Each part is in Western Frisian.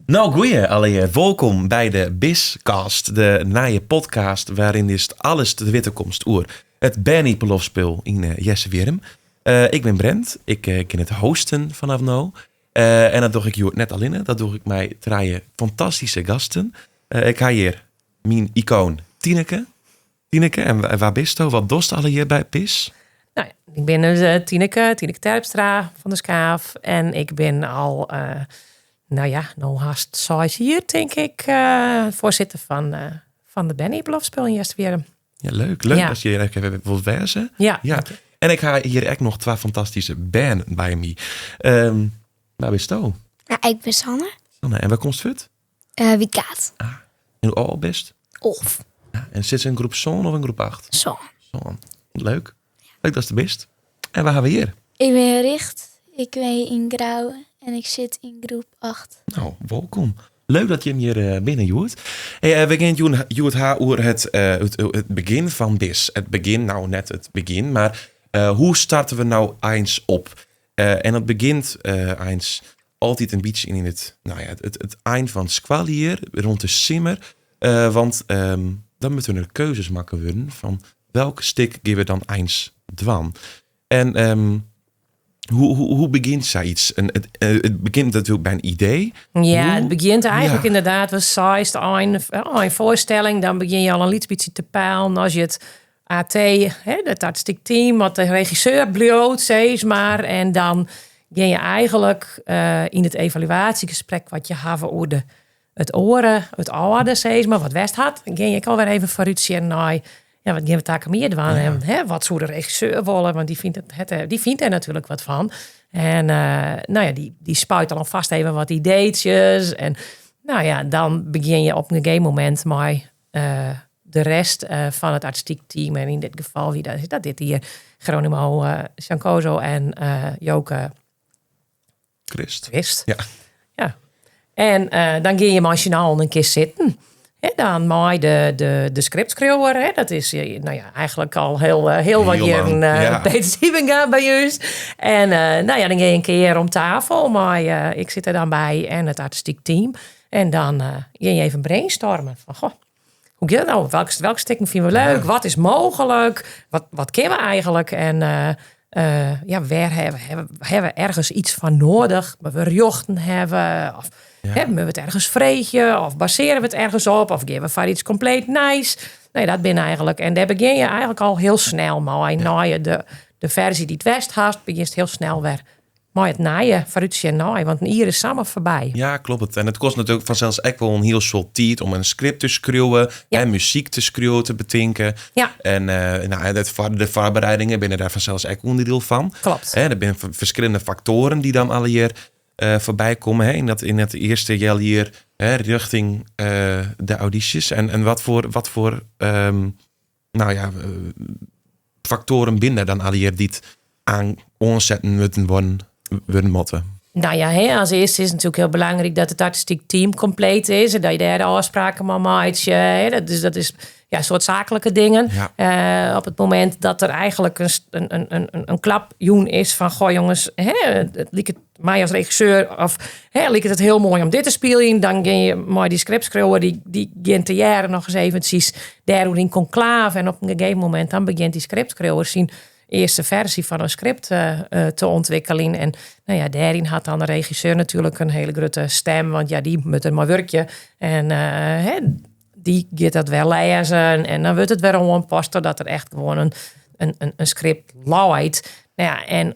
No, goeie allegear. Wolkom by de Bizcast, de nije podcast wêryn'tst alles te witten komst oer it berne-iepenloftspul yn Easterwierrum. Ik bin Brent, ik kin it hosten fanôf no. En dat doch ik hjoed net allinne, dat doch ik mei trije fantastyske gasten. Ik ha hjir myn ikoan Tineke. Tineke, en wa bisto? Wat dochst allegear by BIS? Nou, ik bin dus Tineke, Tineke Terpstra van der Schaaf. En ik bin al, nou ja, no hast 6 jier, tink ik, foarsitter fan de berne-iepenloftspul yn Easterwierrum. Ja, leuk. Leuk dat je hjir even wilt wêze. Ja. Ja. En ik ha hjir ek noch twa fantastyske bern by my. Wa bisto? Ja, ik bin Sanne. Sanne, en wêr komst út? Wytgaard. Ah, en hoe âld bist? 11. Ja, en sitst yn groep sân of yn groep 8? Sân. Sân. Leuk. Leuk datst der bist. En wa ha we hjir? Ik bin Richt. Ik wenje yn Grou en ik sit yn groep 8. No, wolkom. Leuk dat jim hjir binne hjoed. Hey, we gean it hjoed ha oer it begjin fan BIS. It begjin, no net it begjin, mar hoe starte we no eins op? En dat begjint eins altyd in bytsje yn it, no ja, it ein fan it skoaljier, rûn de simmer. Want dan moatte der keuzes makke wurde fan welk stik gean we dan eins dwaan. En hoe begjint sayts? En it begjint natuerlik by in idee. Ja, it begjint eigentlik ynderdaad, wat seist, ein foarstelling. Dan begjinne je al in lyts bytsje te peilen as je it AT, hè, it artistyk team, wat de regisseur bliuwt, sis mar. En dan gean je eigentlik yn it evaluaasjegesprek wat je hawwe oer it oare, it âlde, sis mar, wat west hat, dan gean je ek alwer even foarút sjen nei, ja, wat gean we takom jier dwaan? En hè, wat soe de regisseur wolle? Want dy fynt dêr natuerlik wat fan. En no ja, dy spuit al fêst even wat ideetsjes. En no ja, dan begjin je op in gegeven momint mei de rest fan it artistyk team. En yn dit gefal wie dat dit jier Geronimo Sankozo en Joke Christ. Christ. Ja. Ja. En dan gean je mei syn allen in kear sitten. Hè, dan mei de scriptskriuwer, hè, dat is no ja, eigentlik al hiel wat Hiel jierren lang, ja. Peter Siebenga by ús. En no ja, dan gean je in kear om tafel mei, ik sit der dan by en it artistyk team. En dan gean je even brainstormen. Fan, goh, hoe giet it no? Welke stikken fine we leuk? Wat is mooglik? Wat kinne we eigentlik? En ja, wêr hawwe we ergens yts fan nedich? Moatte we rjochten hawwe? Of hè, moatte we it ergens freegje? Of basearje we it ergens op? Of gean we foar yts kompleet nijs? Nee, dat binne eigentlik. En dêr begjin je eigentlik al hiel snel mei. Nei je de ferzje dy't west hast, begjinst hiel snel wer mei it nije foarútsjen nei. Want in jier is samar foarby. Ja, kloppet. En it kostet natuerlik fansels ek wol in hiel soad tiid om in script te skriuwen en muzyk te skriuwen, te betinken. En no, de foarbereidingen binne dêr fansels ek ûnderdiel fan. Hè, der binne ferskillende faktoaren dy't dan allegear foarby komme, hè, yn dat earste healjier, hè, rjochting de audysjes. En wat foar, no ja, faktoaren binne der dan allegear dy't oansetten wurde moatte? No ja, hè, as earste is it natuerlik hiel belangryk dat it artistyk team kompleet is en dat je dêr de ôfspraken mei meitsje. Hè. Dat is ja, soart saaklike dingen. Op it momint dat der eigentlik in klap jûn is fan, goh jonges, hè, it liket my as regisseur of hè, liket it hiel moai om dit te spyljen, dan gean je mei dy scriptskriuwer, dy gean tegearre noch ris eventsjes dêroer yn konklaaf en op in gegeven momint dan begjint dy scriptskriuwer syn earste ferzje fan in script te ûntwikkeljen. En no ja, dêryn hat dan de regisseur natuerlik in hiele grutte stim, want ja, dy moat der mei wurkje. En hè, dy giet dat wer lêzen en dan wurdt it wer oanpast dat der echt gewoan in script leit. No ja, en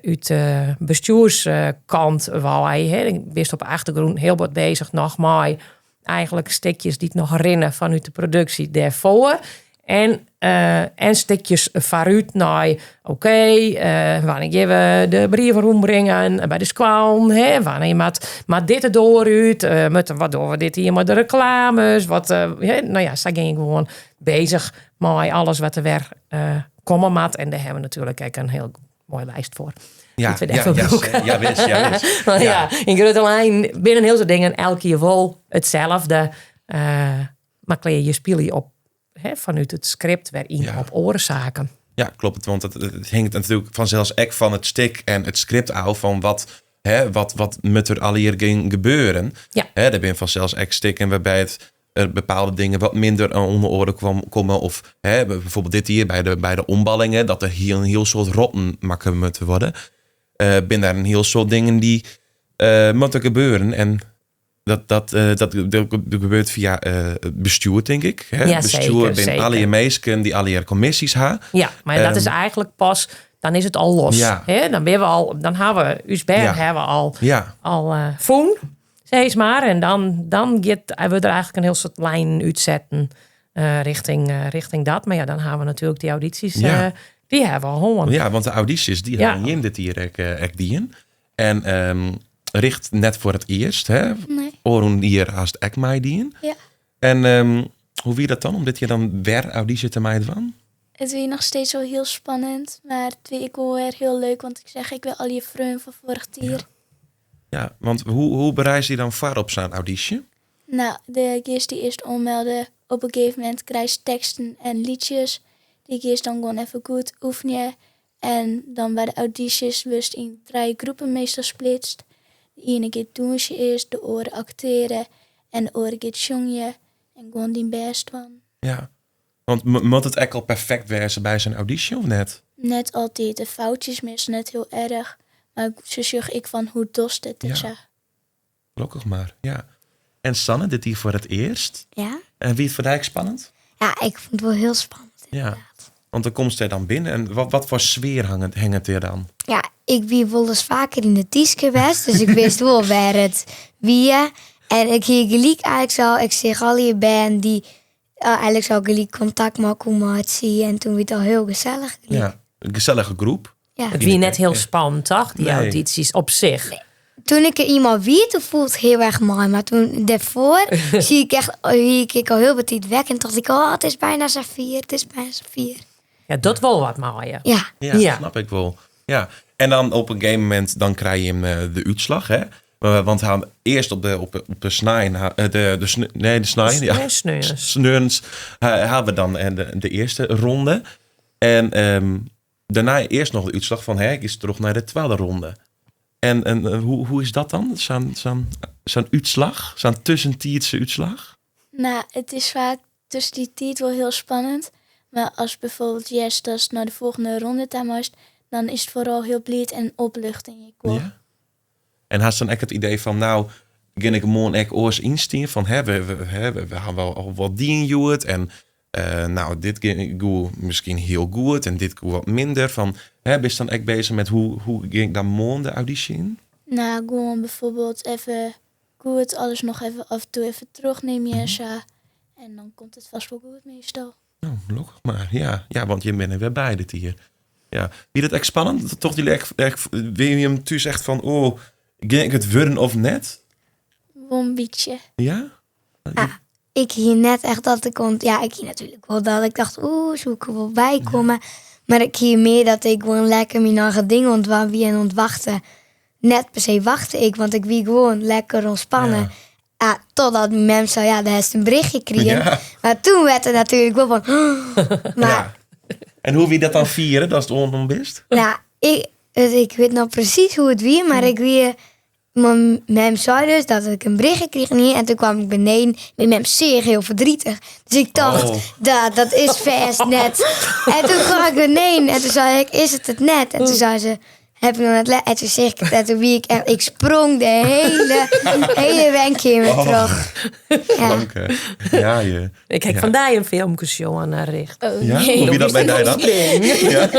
út de bestjoerskant wei, hè, bist op de achtergrûn hiel wat beuzich noch mei eigentlik stikjes dy't noch rinne fanút de produksje dêrfoar. En stikjes foarút nei, oké, wannear gean we de brieven rûnbringen by de skoallen, hè? Wannear moat dit de doar út? Wat dogge we dit jier mei de reklames? Wat, hè? No ja, sa gean je gewoan beuzich mei alles wat der wer komme moat. En dêr hawwe we natuerlik ek in hiel moaie list foar. Dy't we dêrfoar brûke. Ja, wis. Want ja, yn grutte linen binne in hiel soad dingen elk jier wol itselde. Mar klear, je spylje op, hè, fanút it script wer yn op oare saken. Ja, kloppet. Want it hinget natuerlik fansels ek fan it stik en it script ôf fan wat hè, wat moet der allegear gean gebeuren? Ja. Hè, der binne fansels ek stikken wêrby't der bepaalde dingen wat minder oan de oarder komme. Of hè, bijvoorbeeld dit jier by de omballingen, dat der in hiel soad rotten makke moatte wurde. Binne der in hiel soad dingen dy't moatte gebeuren. En dat gebeurt fia it bestjoer, tink ik. Hè? Ja, Bestjoer zeker, binne zeker. allegear minsken dy't allegear kommisjes ha. Ja, mar dat is eigentlik pas, dan is it al los. Ja. Hè? Dan binne we al, dan ha we ús bern ha we al, al fûn, sis mar. En dan wurdt der eigentlik in hiel soad lijnen útsetten richting dat. Mar ja, dan ha we natuerlik dy audysjes, dy ha we al hân. Ja, want de audysjes, dy ha jim dit jier ek dien. En Richt net foar it earst, hè? Nee. Oarûn jier hast ek meidien. Ja. En hoe wie dat dan, om dit jier dan wer audysje te meidwaan? It wie noch steeds wol hiel spannend, mar it wie ek wol wer hiel leuk, want ik seach ek wer al je freonen fan foarich jier. Ja, want hoe bereid je dan foar op sa'n audysje? Nou, de giest dy earst oanmelde. Op in gegeven momint krijst teksten en lietsjes. Dy giest dan gewoan even goed oefenje. En dan by de audysjes wurdst yn trije groepen meastal splitst. De iene giet dûnsje earst, de oare akteare en de oare giet sjongje. En gewoan dyn bêst dwaan. Ja, want moat it ek al perfekt wêze by sa'n audysje of net? Net altyd. De foutjes meastal net hiel erch. Mar se sjogge ek fan hoe dochst it en sa. Gelokkich mar, ja. En Sanne, dit jier foar it earst. Ja. En wie it foar dy ek spannend? Ja, ik fûn it wol hiel spannend, Ja. ynderdaad. Want dan komst dêr dan binnen en wat foar sfear hanget dêr dan? Ja, ik wie wolris faker yn de Tyske west, dus ik wist wol wêr it wie. En ik hie gelyk eigentlik al, ik seach allegear bern dy't eigentlik al gelyk kontakt mei elkoar meitsje en toen wie it al hiel gesellich gelyk. Ja, in gesellige groep. Ja. It wie net hiel spannend, toch? Dy Nee. audysjes op sich. Nee. Toen ik er ienmaal wie, toen voelde het heel erg mooi. Maar toen daarvoor zie ik echt, wie ik, ik al heel betiid weg en dacht ik, oh, het is bijna Safir, het is bijna Safir. Ja, dat wol wat mooier. Ja. Ja, snap ik wel. Ja. En dan op een gegeven moment, dan krijg je hem de uitslag, hè? Want hij eerst op de, op de, op de snijn, ha, de, de sne-, nee, de snijn, ja. Nee, sneuns. Sneuns, hebben we dan de eerste ronde. En daarna eerst nog de uitslag van, hè, ik is terug naar de tweede ronde. En hoe is dat dan? Zo'n uitslag? Zo'n tussentijdse uitslag? Nou, het is vaak tussen die tijd wel heel spannend. Maar als bijvoorbeeld Jess dat naar de volgende ronde toe moest, dan is het vooral heel blij en opluchting. Ik hoor. Ja. En had ze dan echt het idee van, nou, ging ik morgen echt oors instien van, hè, we hebben wel al wat dingen gehoord en nou, dit ging goed, misschien heel goed en dit goed wat minder. Van, hè, ben je dan echt bezig met hoe ging ik dan morgen de auditie in? Nou, gewoon bijvoorbeeld even goed, alles nog even af en toe even terugnemen en zo. En dan komt het vast wel goed meestal. Nou, gelukkig maar. Ja, ja, want je bent er weer bij dit hier. Ja. Wie dat echt spannend? Toch die echt, echt, wil je hem thuis echt van, oh, ging ik het worden of net? Wel een beetje. Ja? Ja, ik hier net echt dat ik kon, ja, ik hier natuurlijk wel dat ik dacht, oeh, zoek ik er wel bij komen. Maar ik hier meer dat ik gewoon lekker mijn eigen ding ontwa-, wie en ontwachten. Net per se wachtte ik, want ik wie gewoon lekker ontspannen. Ja, totdat mijn mem zei, ja, daar is een berichtje gekregen. Maar toen werd het natuurlijk wel van, maar En hoe wie dat dan vieren, dat is het onbest? Nou, ik weet nog precies hoe het wie, maar ik wie, mijn mem zei dus dat ik een berichtje kreeg niet. En toen kwam ik beneden, mijn mem zeer heel verdrietig. Dus ik dacht, dat is vast net. En toen kwam ik beneden en toen zei ik, is het het net? En toen zei ze, heb ik nog net le-? En toen zeg ik het, en toen wie ik echt, ik sprong de hele wenkamer terug. Ja. Dank, hè. Ja, je. Ik heb vandaag een filmpje, jongen, naar Richt. Oh, Ja? nee. Hoe wie dat bij jou dan? Ja.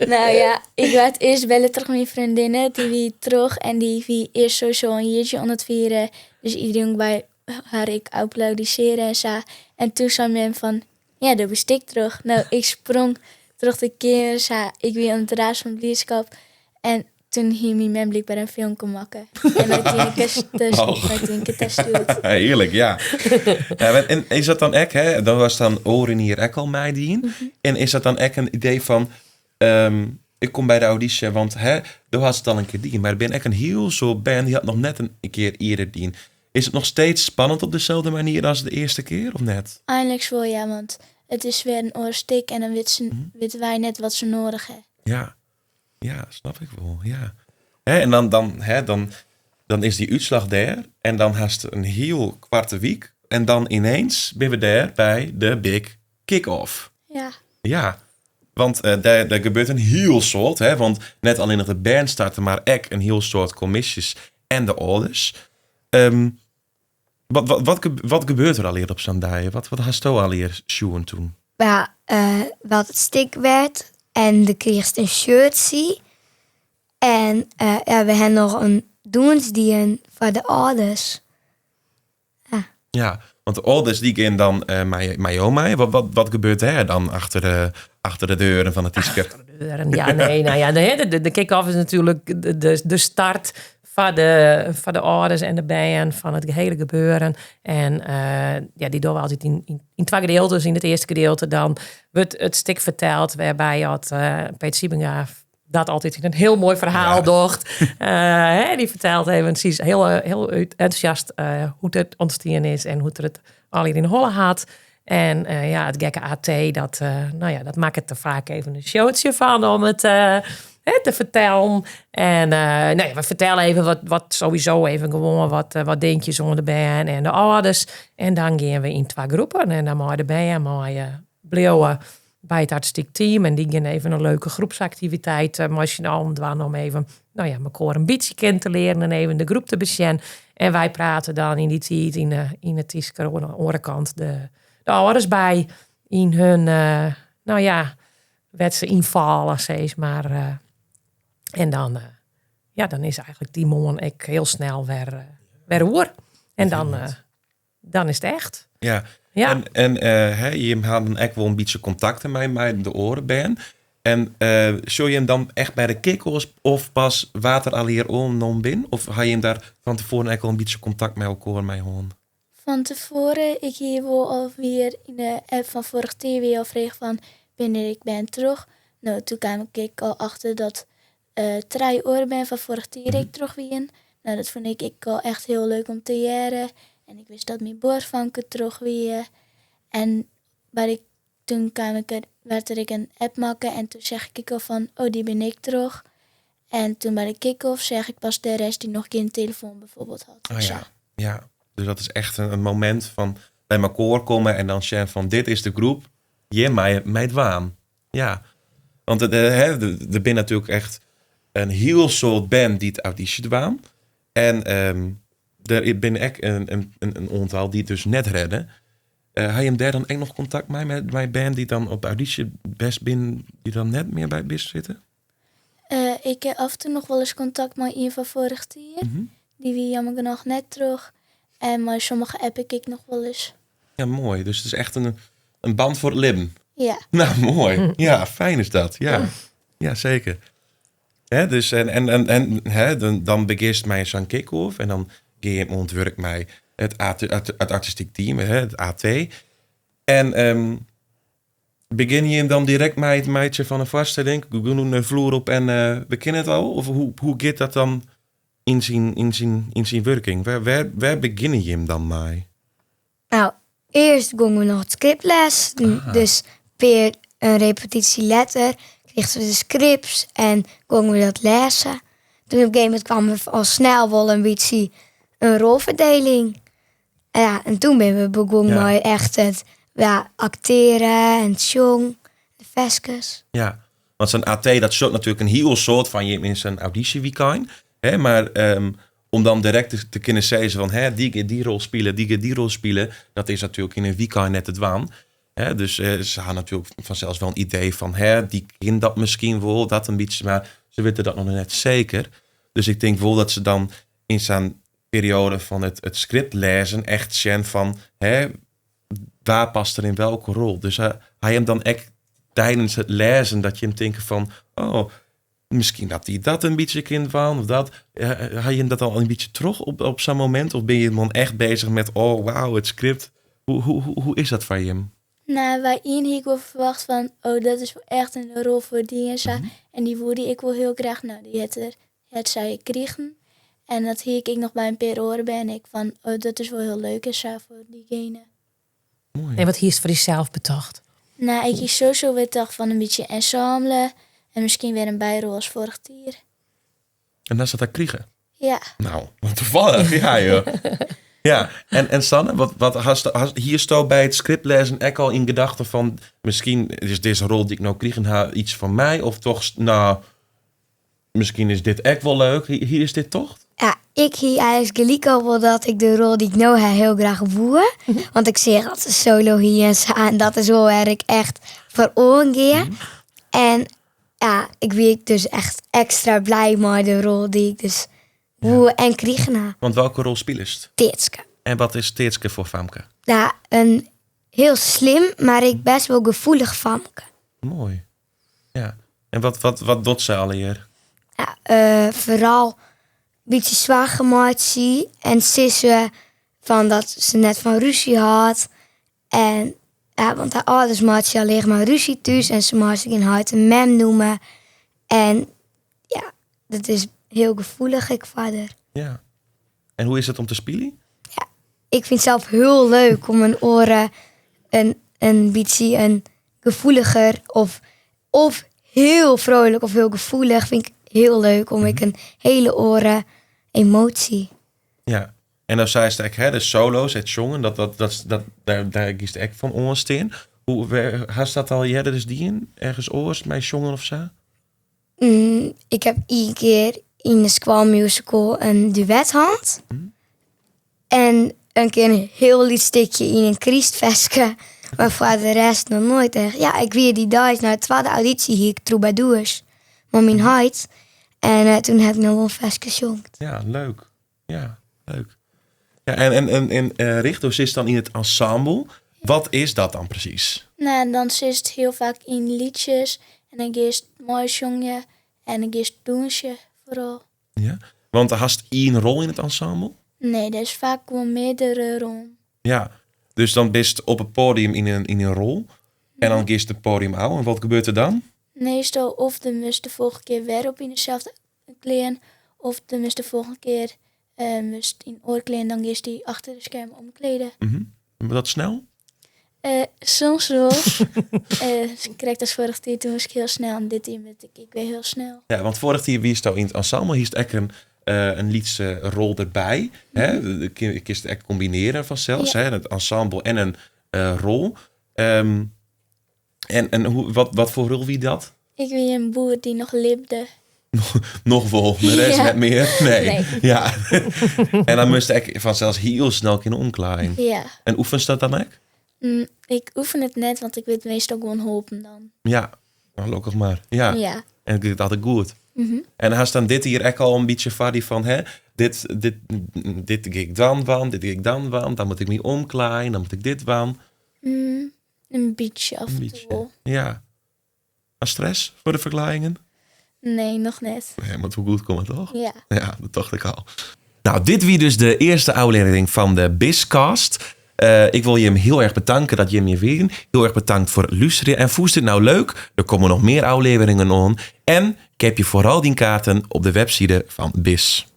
Nou ja, ik werd eerst bellen terug met mijn vriendinnen. Die wie terug en die wie eerst sowieso een jeertje aan het vieren. Dus iedereen bij haar ik applaudisseren en zo. En toen zei men van, ja, daar was ik terug. Nou, ik sprong terug de keer, zo. Ik wie aan het raas van blieskap. En toen hier mijn mem blijkbaar een filmpje maken. En uiteindelijk is het dus uiteindelijk het stuurt. Heerlijk, ja. Ja, en is dat dan echt, hè? Dan was dan Oren hier ook al mij dien. En is dat dan echt een idee van, ik kom bij de auditie, want hè, daar was het al een keer dien. Maar ik ben echt een heel soort band, die had nog net een keer eerder dien. Is het nog steeds spannend op dezelfde manier als de eerste keer, of net? Eindelijk wel, ja, want het is weer een oorstik en dan weten wij net wat ze nodig hebben. Ja, ja, snap ik wel, ja. Hè, en dan, dan, hè, dan, dan is dy útslach dêr en dan hast in hiel koarte wike en dan ineens binne we dêr by de big kick-off. Ja. Ja, want dêr, dêr gebeurt in hiel soad, hè, want net allinnich de bern starte, mar ek in hiel soad kommisjes en de âlders. Wat, wat, wat, wat gebeurt der allegear op sa'n dei? Wat, wat hasto allegear sjoen toen? Ja, wat it stik werd en do krigest in shirtsje. En ja, we ha noch in dûns dien foar de âlders. Ja. Ja, want de âlders dy gean dan mei, mei jo mei. Wat, wat, wat gebeurt dêr dan achter de, achter de deuren fan it Tysker? Achter de deuren, ja, nee, nou ja, de, de, de kick-off is natuerlik de, de, de start foar de, foar de âlders en de bern fan it hiele gebeuren. En ja, dy dogge we altyd yn, yn, yn twa gedeeltes. Yn it earste gedeelte dan wurdt it stik ferteld wêrby at Peter Siebenga dat altyd yn in hiel moai ferhaal docht. Hè, dy fertelt even precies hiel, hiel entûsjast hoe't it ûntstien is en hoe't er it allegear yn de holle hat. En ja, it gekke AT, dat, no ja, dat makket der faak even in showtsje fan om it hè, te fertellen. En no ja, we fertelle even wat, wat sowieso even gewoan wat, wat dinkjes oan de bern en de âlders. En dan gean we yn twa groepen en dan mei de bern mei bliuwe by it artistyk team. En dy gean even in leuke groepsaktiviteit mei syn allen dwaan om even, no ja, mekoar in bytsje kennen te learen en even de groep te besjen. En wy prate dan yn dy tiid yn de, yn it Tysker oan de oare kant de, de âlders by yn hun, no ja, wêr't se ynfalle, sis mar. En dan, ja, dan is eigentlik dy moarn ek hiel snel wer, wer oer. En dan, dan is it echt. Ja. Ja. En, en hè, jim ha dan ek wol in bytsje kontakten mei, mei de oare bern. En sjogge jim dan echt by de kick-off of pas wa't der allegear oannommen bin? Of ha jim dêr fan tefoaren ek al in bytsje kontakt mei elkoar mei hân? Fan tefoaren, ik hie wol alwer yn de app fan foarich jier wie al frege fan binne der ek bern troch? No, toen kaam ik al achter dat trije oare bern fan foarich jier ek troch wienen. No, dat fûn ik ek al echt hiel leuk om te hearren. En ik wist dat myn buorfanke troch wie. En by de, toen kaam ik der, waard der ek in app makke en toen seach ik ek al fan, oh, dy bin ik troch. En toen by de kick-off seach ik pas de rest dy't noch gjin telefoan bijvoorbeeld hat. Oh ja, ja. Dus dat is echt in momint fan by mekoar komme en dan sjen fan dit is de groep, hjir mei, mei dwaan. Ja, want hè, der binne natuerlik echt in hiel soad bern dy't audysje dwaan. En der binne ek in, in, in oantal dy't dus net redde. Ha jim dêr dan ek noch kontakt mei, mei, mei bern dy't dan op audysje west binne, dy't dan net mear by BIS sitte? Ik ha af en toe noch wolris kontakt mei ien fan foarich jier. Dy wie jammer genôch net troch. En mei sommige app ik ek noch wolris. Ja, moai. Dus it is echt in, in band foar it libben. Ja. Nou, moai. Ja, fijn is dat. Ja, ja seker. Hè, dus en, en, en, en hè, dan, dan begjinst mei sa'n kick-off en dan gean je oan it wurk mei it, AT, it, it artistyk team, hè, it AT. En begjinne jim dan direkt mei it meitsjen fan in foarstelling? We gean de floer op en we kinne it al? Of hoe, hoe giet dat dan yn syn, yn syn, yn syn wurking? Wêr, wêr, wêr begjinne jim dan mei? Nou, earst gongen we noch it skript lêzen. Dus pear in repetysje letter krigen we de scripts en gongen we dat lêzen. Toen op een gegeven moment kwam er al snel wol in bytsje in rolferdeling. En ja, en toen binne we begonnen mei echt it, ja, aktearen en it sjongen, de ferskes. Ja, want sa'n AT dat sjocht natuerlik in hiel soad fan jim yn sa'n audysjewykein. Hè, mar om dan direkt te, te kinnen sizzen fan hè, dy giet dy rol spylje, dy giet dy rol spylje, dat is natuerlik yn in wykein net te dwaan. Hè, dus se ha natuerlik fansels wol in idee fan hè, dy kin dat miskien wol, dat in bytsje, mar se witte dat noch net seker. Dus ik tink wol dat se dan yn sa'n perioade fan it, it skript lêzen echt sjen fan hè, wa past der yn welke rol. Dus ha jim dan ek tidens it lêzen dat jim tinke fan oh, miskien dat dy dat in bytsje kin dwaan of dat. Ha jim dat al in bytsje troch op, op sa'n momint? Of binne jim dan echt bezich met oh wauw, it skript. Hoe, hoe, hoe, hoe is dat foar jim? Nou, by ien hie ik wol ferwachte fan, oh, dat is wol echt in rol foar dy en sa. En dy woe dy ek wol hiel graach. Nou, dy hat er, hat sy ek krigen. En dat hie ik ek noch by in pear oare bern ek fan, oh, dat is wol hiel leuk en sa foar dygene. Moai. En wat hiest foar dysels betocht? Nou, ik hie sowieso wer tocht fan in bytsje ensemble en miskien wer in byrol as foarich jier. En dan zat dat kriegen. Ja. Nou, wat toevallig. Ja, joh. Ja, en Sanne, wat hast, hier sto bij het script lezen ook al in gedachten van misschien is deze rol die ik nou kriegen ha iets van mij of toch, nou, misschien is dit ook wel leuk. Hier is dit toch? Ja, ik hier eigenlijk gelijk al wel dat ik de rol die ik nu heb heel graag voer. Want ik zeg dat solo hier en zo, en dat is wel waar ik echt voor oorgeer. En ja, ik ben dus echt extra blij met de rol die ik dus voer en kreeg na Want welke rol speelst? Teetske. En wat is Teetske voor Famke? Ja, een heel slim, maar ik best wel gevoelig Famke. Mooi. Ja. En wat doet ze al hier? Ja, vooral een beetje zwaar gemaakt zie. En sissen van dat ze net van ruzie had. En ja, want haar ouders maakten alleen maar ruzie thuis. En ze moest geen huid en mem noemen. En ja, dat is heel gevoelig, ik vader. Ja. En hoe is het om te spelen? Ja, ik vind het zelf heel leuk om mijn oren een beetje een gevoeliger of heel vrolijk of heel gevoelig vind ik heel leuk om ik een hele oren emotie. Ja. En dan zei ze echt, hè, de solo's, het zongen, daar kiest ik van ontstaan. Hoe, hast dat al eerder dus die in? Ergens oors, mij zongen of zo? Ik heb één keer in de Squall Musical een duet gehad. En een keer een heel lief stukje in een Christveske. Maar voor de rest nog nooit echt. Ja, ik weer die dag naar de tweede auditie hier, Troubadours. Met mijn huid. En toen heb ik nog wel een veske gezongen. Ja, leuk. Ja, leuk. Ja, en Risto zit dan in het ensemble. Wat is dat dan precies? Nou, dan zit het heel vaak in liedjes. En dan is het mooi zongen. En dan is het douche vooral. Ja, want er hast één rol in het ensemble? Nee, er is vaak wel meerdere rollen. Ja, dus dan bist op het podium in een rol. En dan kiest het podium aan. En wat gebeurt er dan? Meestal of de moest de volgende keer weer op in dezelfde kleren. Of de moest de volgende keer moest in oorkleren. Dan is die achter de schermen omkleden. Maar dat snel? Soms wel. Dus ik kreeg dat vorig jaar, toen was ik heel snel. En dit jaar ben ik weer heel snel. Ja, want vorig jaar wie is het in het ensemble? Hier is het echt een liedse rol erbij. Hè? De je kunt het echt combineren vanzelfs. Hè? Het ensemble en een rol. En wat voor rol wie dat? Ik ben een boer die nog leefde. Nog wel, de rest net meer. Nee. Nee. Ja. En dan moest ik vanzelfs heel snel kunnen omklaaien. En oefent dat dan ook? Ik oefen het net, want ik weet meestal gewoon holpen dan. Ja, nou, gelukkig maar. Ja. En ik deed het altijd goed. En haast dan dit hier ook al een beetje van van, hè, dit ga ik dan van, dit ga ik dan van, dan moet ik me omklaaien, dan moet ik dit van. Een beetje af en Een toe beetje. wel. Ja. Maar stress voor de verklaringen? Nee, nog net. Nee, maar het moet goed komen, toch? Ja. Ja, dat dacht ik al. Nou, dit wie dus de eerste aflevering van de Bizcast. Ik wil je heel erg bedanken dat je me weer. Heel erg bedankt voor het luisteren. En voest dit nou leuk? Er komen nog meer afleveringen on. En ik heb je vooral die kaarten op de website van Biz.